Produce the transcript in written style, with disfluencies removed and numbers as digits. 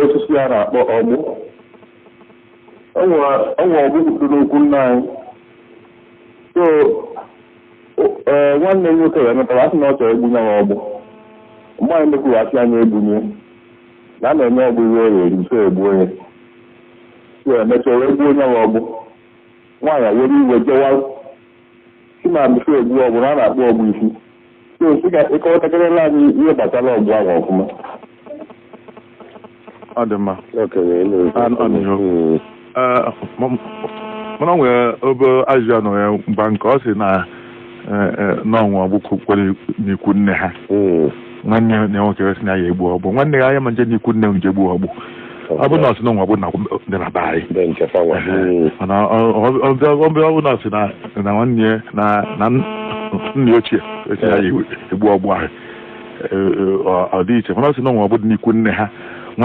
Osisi a na-akpọ ọgbụ. O nwere ọgbụ dị n'okwu nna anyị. So ee, nwanne m nwoke ya metara asị na ọ chọrọ egbu ya ọgbụ. Mgbe anyị mekwuru, asị anyị egbunye na a na-eme ọgbụ ihe ọ eri so egbuo ya. So emechaa wee gbuo onye ọgbụ. Nwaanyị were iwe jewa si na mbụ egbu ọgbụ na a na-akpọ ọgbụ isi. So si ka ịkọwatakịrịla anyị ihe gbasara ọgbụ ahụ ọfụma. Ọ dị mma. Okenye ịnụ. Ọ n'ihu. Ee, mana o nwere obere ajụjụ a nọ ya mgba nke ọ sị na na ọnwa ọgbụ kwere n'ikwu nne ha. Nwanne ya nwoke sị na ya egbu ọgbụ, nwanne ya anya ma nje n'ikwu nne m je gbuo ọgbụ. Ọ bụ na ọ sị na ọnwa ọgbụ na dị na be anyị. Be nke fanwa. Mana ọ bụ na ọ sị na nwanne ya na nna ya ochie sị na ya egbu ọgbụ ahụ, ọ dị iche. Mana ọ sị na ọnwa ọgbụ dị n'ikwu nne ha.